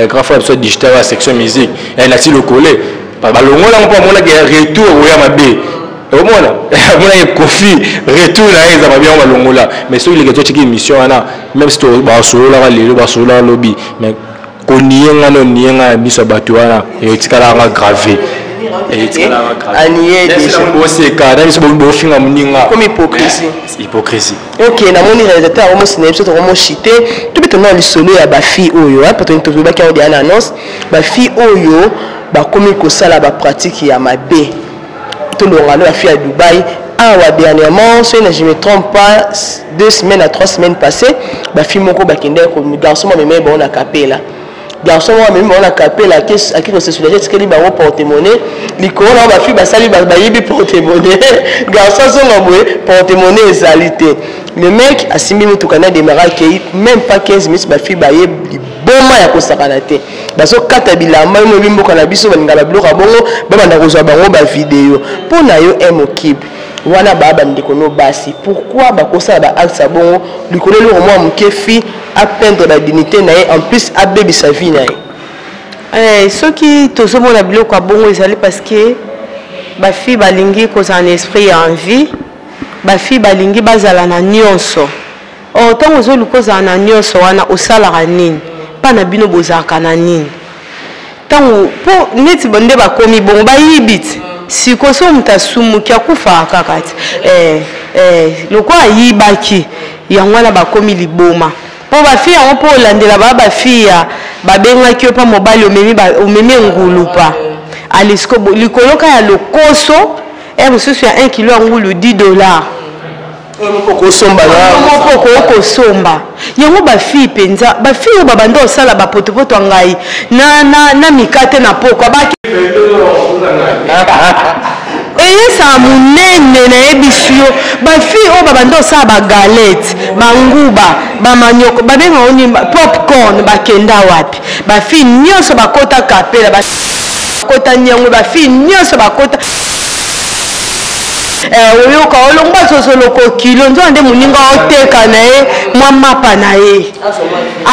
grand frère na biso ya digital ya section musique, Nati Lokole. Balongola yango mpo amonaki retour oya mabe. Omona, amonaki Kofi retour na ye eza mabe, yango balongola. Mais soki leke totyaki émission wana, même si basololaka lelo, basololaka lobi, mais konie nga na onie nga ya miso ya bato wana, etikalaka nga grave. Boseka na biso, bofinga moninga. Comme hypocrisie. Hypocrisie. Ok, namoni réalisateur akomosi na biso, tokomoshite tobe tona lisolo ya bafille oyo po tolobaki yango deya na annonce. Bafille oyo bakomi kosala bapratique ya mabe, tolonga no bafille ya Dubai awa. Dernièrement, soki na je me trompe pas, 2 semaines à 3 semaines passées, bafille moko bakendaki, garçon mo amemaki bango na kapela. Garçon moko amemi bango na kapela, ake kose soulager, etikeli bango porte-monnaie likolo na bango. Bafille basali, bayibi porte-monnaie. Garçon azonga boye, porte-monnaie ezali te. Le mec asimbi motuka na démarre, akei. Même pas 15 minutes, bafille baye liboma ya kosakana te, bazokata bilamba. Yo moyebi mboka na biso, balingaka babiloko ya bongo, babanda kozwa bango bavideo. Mpo na yo, Mokibe wana baa bandeko no basi, pourquoi bakosala baacte ya bongo likolo eloko mwa moke? Fille aperdre badignité na ye, en plus abebisa vie na ye. Soki tozomona biloko ya bongo, ezali parce que bafille balingi kozala na esprit ya envie. Bafille balingi bazala na nyonso. Or ntango ozoluka ozala na nyonso wana, osalaka nini? Mpa na bino bozalaka na nini? Ntango mpo neti nde bakomi bongo, bayibi ti sikoyo. So moto asumuki, akufaka kaka ti lokola ayibaki yango wana, bakomi liboma. Mpo bafille yango, mpo olandela baa bafille ya babengaki yo mpa mobali, omemi engulupa alisiko likolo ka ya lokoso e mosusu ya 1 kilo ya ngulu 10 $. Okosomba. Moko okoki kosomba yango. Bafille mpenza, bafille oyo babanda kosala bapotopoto ya ngai na mikate na pokwa eyesaka monene, nayebisi yo. Bafille oyo babanda kosala bagalette, banguba, bamanioko, babengaka nini, popcorn, bakenda wapi? Bafille nyonso bakota kapela, bakota nyango, bafille nyonso bakota. Oyoka olongwa zozoloko kilo nzoka nde moninga oteka na ye mwa mapa na ye,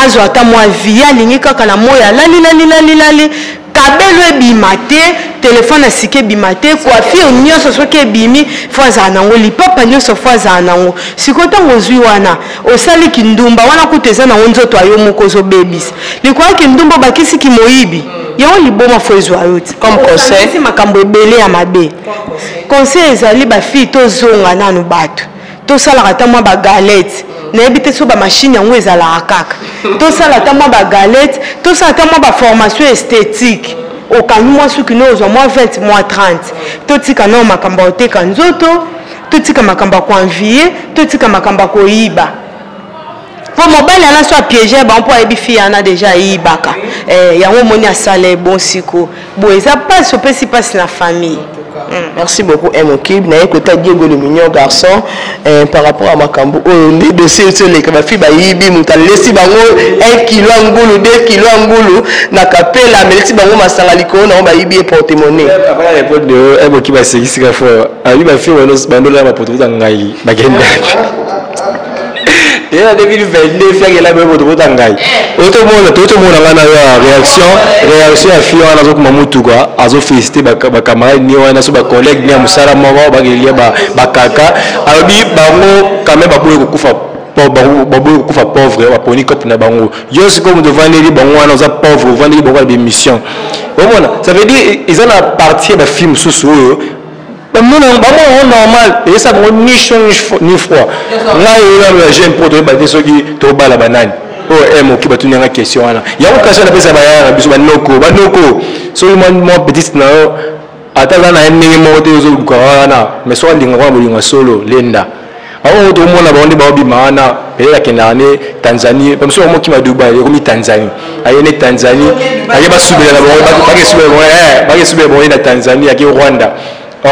azwa ata mwa vie. Alingi kaka na moi, alali lali lali lali, kabelo ebima te, telefone asika ebima te, coiffure nyonso soki ebimi fo azala nango, lipapa nyonso fo azala nango. Sikoyo ntango ozwi wana, osali kindumba wana, kutu eza nango nzoto ya yo moko ozobebisa likoya kindumba, obakisi kimoyibi yango, liboma fo ezwa yo ti. Comme conseil? Makambo ebele ya mabe. Conseil ezali, bafille, tozonga nanu bato, tosalaka ata mwa bagalette. Nayebi te so bamashine yango ezalaka kaka. Tosala ata mwa bagalette, tosala ata mwa baformation esthétique. Okangi mwa suki no, ozwa mwa 20, mwa 30. Totika nao makambo ya koteka nzoto. Totika makambo ya koenvie, totika makambo ya koyiba. Mpo mobali ana so apiege bango mpo ayebi fille ana deja ayibaka. Yango omoni asala bon siko boye eza mpasi, opesi mpasi na famille. Merci beaucoup M. Kib. Na kota Diego le mignon garçon par rapport à makambo oyo nde dossier etoleka bafi bayibi moto alesi bango 1 kilo ya ngulu, 2 kilo ya ngulu na kapela, amelisi bango masanga likolo nango, bayibi ye porte monnaie. Avant ya répondre M. Kib asekisika fort, abi bafi bandola baporte ngai bakendaki na 2022, fiakela boye porte ngai otomona, totomona ngai na yo ya réaction ya fille wana azokuma mutuka, azofélicité bacamarade ni wana so bacollègue ni ya mosala moko bakelia bakaka. Alobi bango quand même baboyi kokufa, baboyi kokufa pauvre, baponi cope na bango. Yo sikoyo moto ovandeli bango wana, oza pauvre, ovandeli bango na bémission. Omona, ça veut dire eza na partie ya bafille mosusu oyo bamona bango normal, eyesa bango ni chaud ni froid. Ngai oyo ya jeune po toyeba te soki tobala banani oyo moki batuni yanga question wana. Yango kasi napesa bayaya na biso, banoko, banoko, soki mwa petite na yo ata aza na ye ndenge moko te, ozolukaka wana, mais soki alingaka wana bolingo solo lenda bango, tomona bango nde baobima wana. Peut-être akendaka ne Tanzanie, bamosusu bamokima Dubai, ekomi Tanzanie, aye ne Tanzanie, ake basubela na bango, bakesubela bango na Tanzanie, ake Rwanda.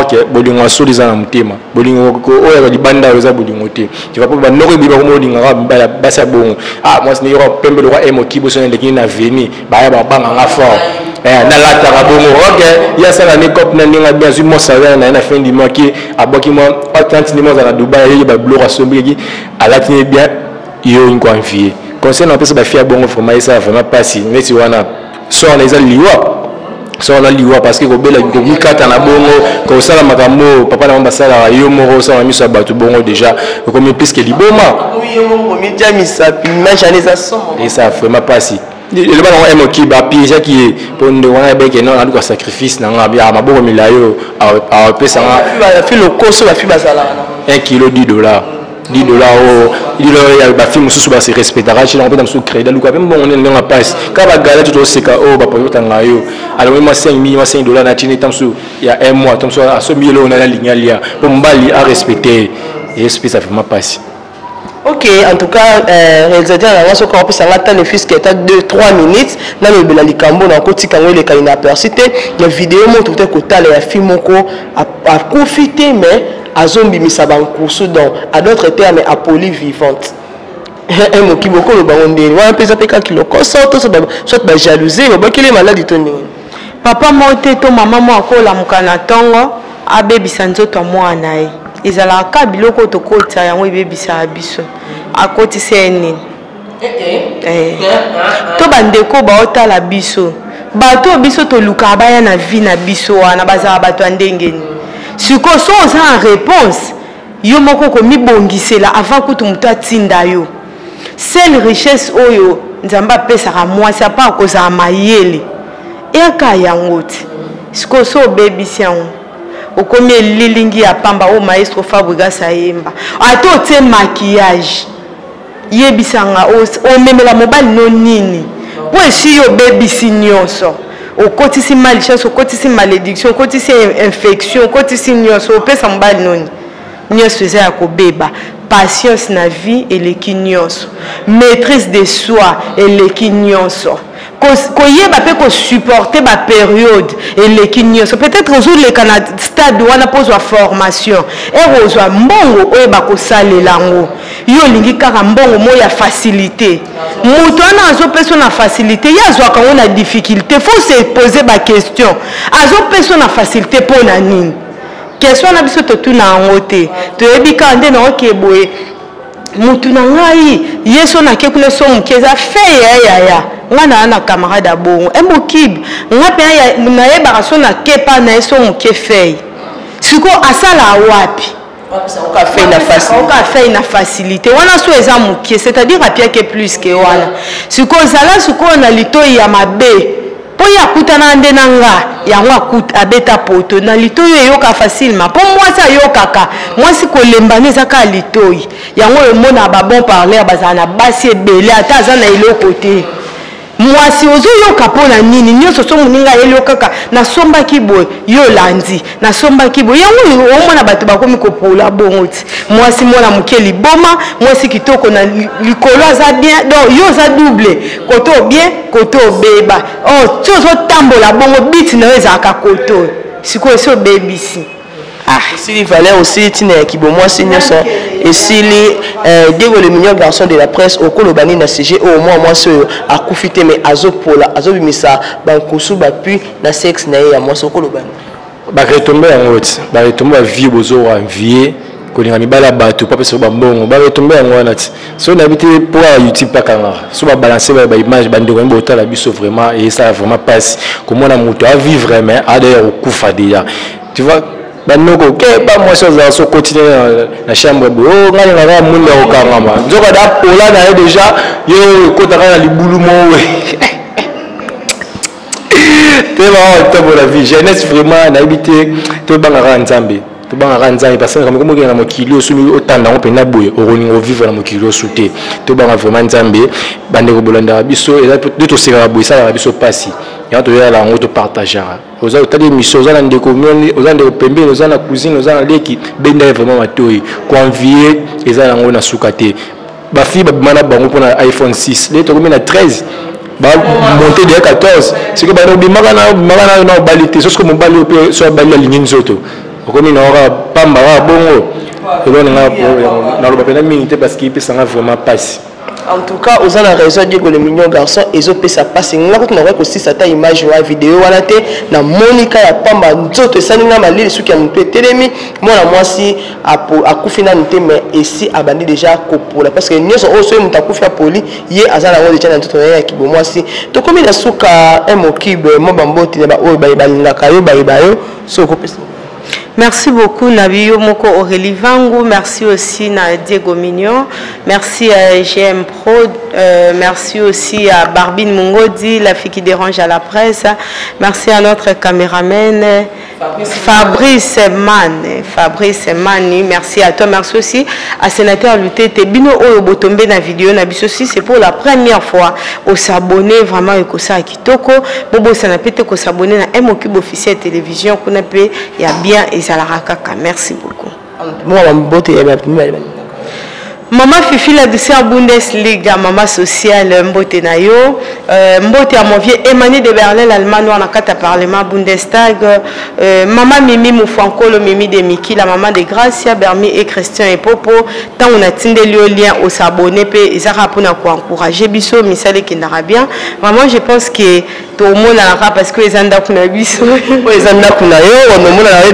Ok, bolingo ya solo eza na motema. Bolingo oyo ya libanda oyo eza bolingo te. Tu vas banoko ebi bango olingaka basi ya bongo. Ah, mwasi ndenge pembe lokwa emoki boso na ndekini na veni, baya babanganga fort, nalataka bongo. Ok, ye asala ne cope na ndenge abi azwi mwa salaire na ye na fin du mois, ke abwaki mwa 30 ndenge aza na Dubai, ayeki babiloko asombiki, alati ne bien. Yo olingi koenvie. Conseil na apesa bafille ya bongo, vraiment esala vraiment mpasi neti wana so wana eza liwa, so wana liwa, parce que kobela, komikata na bongo, kosala makambo papa na bango basalaka, yo moko osala na miso ya bato bongo, déjà okomi plus que liboma. Esa vraiment mpasi. Eloba nango emoki bapiégeaki ye mpo ndeko wana ebeke non, aluka sacrifice na nga ya maboko milayo apesanga. Bafi lokoso, bafi bazalaka 1 kilo 10 dollar, 10 dollar oyo 10 dollar ya bafille mosusu base respectaka ti nango mpe na mosusu crédit aluka mpe mbongo nde ndenge mpasi kaka bagala ti toseka oyo bapotanga yo alongi mwa 5 mille, mwa 5 dollar na tini ta mosusu ya un mois, ta mosusu asombi eloko nani alingi alia mpo mobali arespecte ye, espesa vraiment mpasi. Ok, en tout cas, réalisateur nanga, soki opesanga ata ne fût-ce que ata 2 3 minutes, nalobela likambo na kotika yango eleka inaperçu te na video moko tokote kotala ya fille moko akufi te, mais azombimisa bankusu, donc à d'autres termes apoli vivante. Moki bokoloba ngo ndeni wana mpenza mpe kaka lokoso to soit bajalousie, babakeli maladi to ndenge? Papa moko te to mama moko akolamuka na ntongo abebisa nzoto ya mwana ye. Ezalaka ka biloko oyo tokotisa yango ebebisaka biso. Akotisa ye nini? To bandeko baotala biso, bato oyo biso tolukaka baya na vie na biso wana, bazala bato ya ndenge nini? Sikoyo so oza na réponse, yo moko komibongisela avant kutu moto atinda yo. Seule richesse oyo Nzambe apesaka mwasi apa akozala mayele, eyaka yango te. Sikoyo so obebisi yango, okomi elilingi ya pamba oyo maestro Fabrigas ayemba. Ata otie maquillage, yebisanga omemela mobali no nini? Mpo esi yo obebisi nyonso, okotisi malchance, okotisi malédiction, okotisi infection, okotisi nyonso. Opesa mobali noni? Nyonso eza ya kobeba. Patience na vie eleki nyonso, maîtrise de soi eleki nyonso, koyeba mpe kosupporte bapériode eleki nyonso. Peut-être ozoleka na stade wana mpo ozwa formation, ere ozwa mbongo oyeba kosalela yango. Yo olingi kaka mbongo moko ya facilité. Moto wana azopesa na facilité, ye azwaka yango na difficulté. Faut se poser baquestion: azopesa na facilité mpo na nini? Question na biso totuna yango te. Toyebi kaka nde naoke boye mutu na ngai ye so nake kuna so moke eza fe ya yaya ngai naa na camarade ya bongo emokibe. Nga mpe nayebaka so nakepa na ye so moke fei. Sikoyo asala wapi? Oka fei na facilité wana so eza moke, c'est-à-dire apiake plus ke wana. Sikoyo ozala sikoyo na litoi ya mabe mpo ye akutana nde na nga yango abeta poto na litoi oyo eyoka facilement, mpo mwasi ayokaka mwasi kolembana eza kaka litoi yango oyo. Omona babon parleur bazala na basi ebele, ata aza na eloko te. Mwasi ozoyoka mpo na nini nyonso so moninga ayeli yo kaka nasombaki boye, yo olandi nasombaki boye, yango omona bato bakomi kopola bongo ti. Mwasi mwana moke liboma, mwasi kitoko na likolo aza bien, donc yo oza double kote o bien kote obeba. Oh, ti ozotambola bongo biti na yo ezalaka kote oyo sikoyo esi obebisi. Ah. Esili valeur, osili ntina ya kibomwasi nyonso esili. Diego le mignon garçon de la presse, okoloba nini na sujet oyo? Mwa mwasi oyo akufi te, mais azopola, azobimisa bankusu bapui na sexe na ye ya mwasi, okoloba nini? Baretombe yango ti baretombe bavie bozoenvie kolinga mibali ya bato po apesa bambongo, baretombe yango wana ti so nayebi te mpo ya YouTube akangaka so babalance baimage. Bandeko yango botala biso, vraiment esala vraiment mpasi komona moto avivre mais adaya kokufa déjà, tu vois. Banoko ke bamwasi azala so continue na chambre boye, o ngai nalingaka mwinda ya kokangama, nzoka da pola na ye déjà ye ekotaka na libulu mowe te. Baotambola vie jeunesse, vraiment nayebi te. Tobangaka Nzambe, tobangaka Nzambe, parce que kamoko mokende na mokili oyo, soki otanda yango mpenza boye, okolinga ovivre na mokili osu te. Tobanga vraiment Nzambe. Bandeko bolandaka biso, eza nde tosekaka boye, esalaka biso mpasi. Yango toyala yango, topartageaka. Oza otali émission, oza na ndeko, oza na ndeko pembeni, oza na cousine, oza na leki, benda ye vraiment matoi. Koenvie eza yango na suka te. Bafille babima na bango mpona iPhone 6, nde tokomi na 13, bamonte de 14. Soki bana obimaka na obimaka na na obali te, soki mobali oyo mpe so abali alingi nzoto, okomi na oka pamba kaka bongo. Eloko nanga naloba mpena mingi te, parce que epesanga vraiment mpasi. En tout cas, oza na raison, Diego le mignon garçon, ezopesa mpasi. Nga kutu nakoki kosisa ata image wana, video wana te. Namoni ka ya pamba, nzoto esali nga malili, suki ya motu etelemi. Mwana mwasi akufi nanu te, mais esi abandi déjà kopola, parce que nyonso oyo soki moto akufi apoli, ye aza nango déjà na nzoto na ye ya kibomwasi. Tokomi na suka. Mokibe mo bambote na baoyo balingaka yo, bayeba yo, so okopesa. Merci beaucoup Nabi Moko Aurélie Vangu, merci aussi na Diego Mignon, merci à GM Pro, merci aussi à Barbine Mungodi, la fille qui dérange à la presse, merci à notre caméraman Fabrice Mann, Fabrice Mani, merci à toi, merci aussi à sénateur Lutete Bino oyo botombe na vidéo na biso si c'est pour la première fois au s'abonner, vraiment ekosa kitoko, bobosana pe te ko s'abonner na M Cube officiel télévision, kuna pe ya bien ezalaka kaka. Merci beaucoup. Mwa mbote ya bato mibale. Mama Fifi la douceur Bundesliga, mama sociale, mbote na yo. Mbote ya mon vieux Emmanuel de Berlin, l'Allemand noir na kata parlement Bundestag. Mama Mimi Moufankolo, Mimi de Miki, la maman de Gracia, Bermi et Christian et Popo. Tant on a tindeli yo lien au s'abonner pe ezaka pona ko encourager biso misale kendara bien. Vraiment je pense que tout le monde a parce que les ndako na biso. Oyo eza ndako na yo, banomona na yo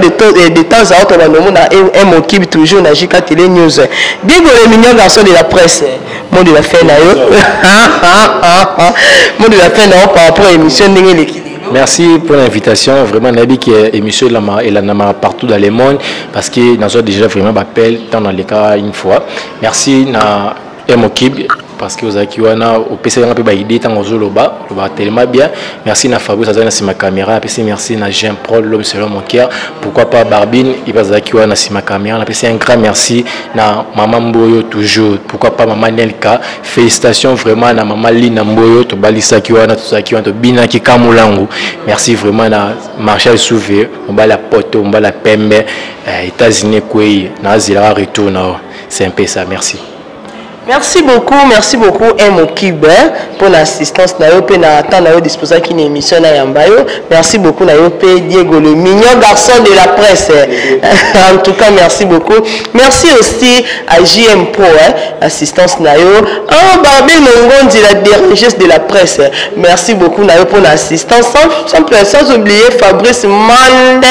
de temps à autre, banomona Mokibe toujours na JK Télé News. Diego le mignon garçon de la presse, mot de la fin na yo, mot de la fin na yo par rapport à émission ndenge eleki. Merci pour l'invitation. Vraiment, nayebi que émission elandama partout dans le monde, parce que nazwa déjà vraiment bappel tant dans les cas une fois. Merci na Mokib, parce que ozalaki wana, opesaki nga mpe baide ntango ozoloba, olobaka tellement bien. Merci na Fabrice azali na nsima caméra. Apesi merci na Jean Prol, l'homme selon mon cœur, pourquoi pas Barbine ipe azalaki wana na nsima caméra. Napesi un grand merci na mama Mboyo toujours, pourquoi pas mama Nelka. Félicitations vraiment na mama Lina Mboyo, tobalisaki wana, tozalaki wana, tobinaki kamulangu. Merci vraiment na Marshal Souve, mobali ya poto, mobali ya pembe, États-Unis ekwei, nazelaka retour na yo. C'est un peu ça, merci. Merci beaucoup, merci beaucoup M Kibe pour l'assistance na yo pe na temps na yo disposaki une émission na yamba yo. Merci beaucoup na yo pe Diego le mignon garçon de la presse. En tout cas, merci beaucoup. Merci aussi à JM Pro, hein, assistance na yo. Oh Barbie Mongondi, la dérangeuse de la presse. Merci beaucoup na yo pour l'assistance. Sans oublier Fabrice Mandé.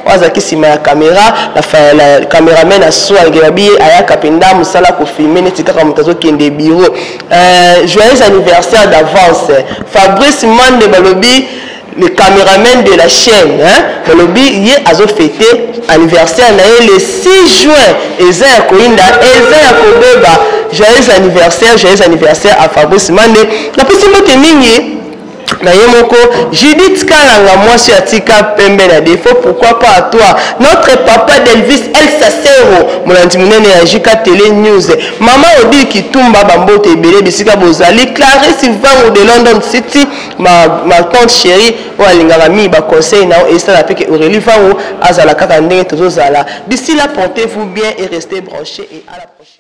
Wazaki sima ya caméra, la caméraman a soa ngebabi ayaka penda musala ko filmer neti kaka moto azokende bureau. Joyeux anniversaire d'avance Fabrice Mande, balobi le caméraman de la chaîne, hein, balobi ye azo fêter anniversaire na ye le 6 juin, eza ya koyinda, eza ya kobeba. Joyeux anniversaire, joyeux anniversaire à Fabrice Mande. Napesi mbote mingi. Na ye moko Judith Kalanga, mwasi atika pembe na défaut, pourquoi pas à toi notre papa Delvis El Sasero, molandi monene ya JK Télé News, mama Odile Kitumba, bambote ebele bisika bozali, Clarisse Vangu de London City, ma tante chérie oyo alingaka mingi baconseil na yo esala mpe ke Aurélie Vangu azala kaka ndenge tozozala. D'ici là, portez-vous bien et restez branchés et à la prochaine.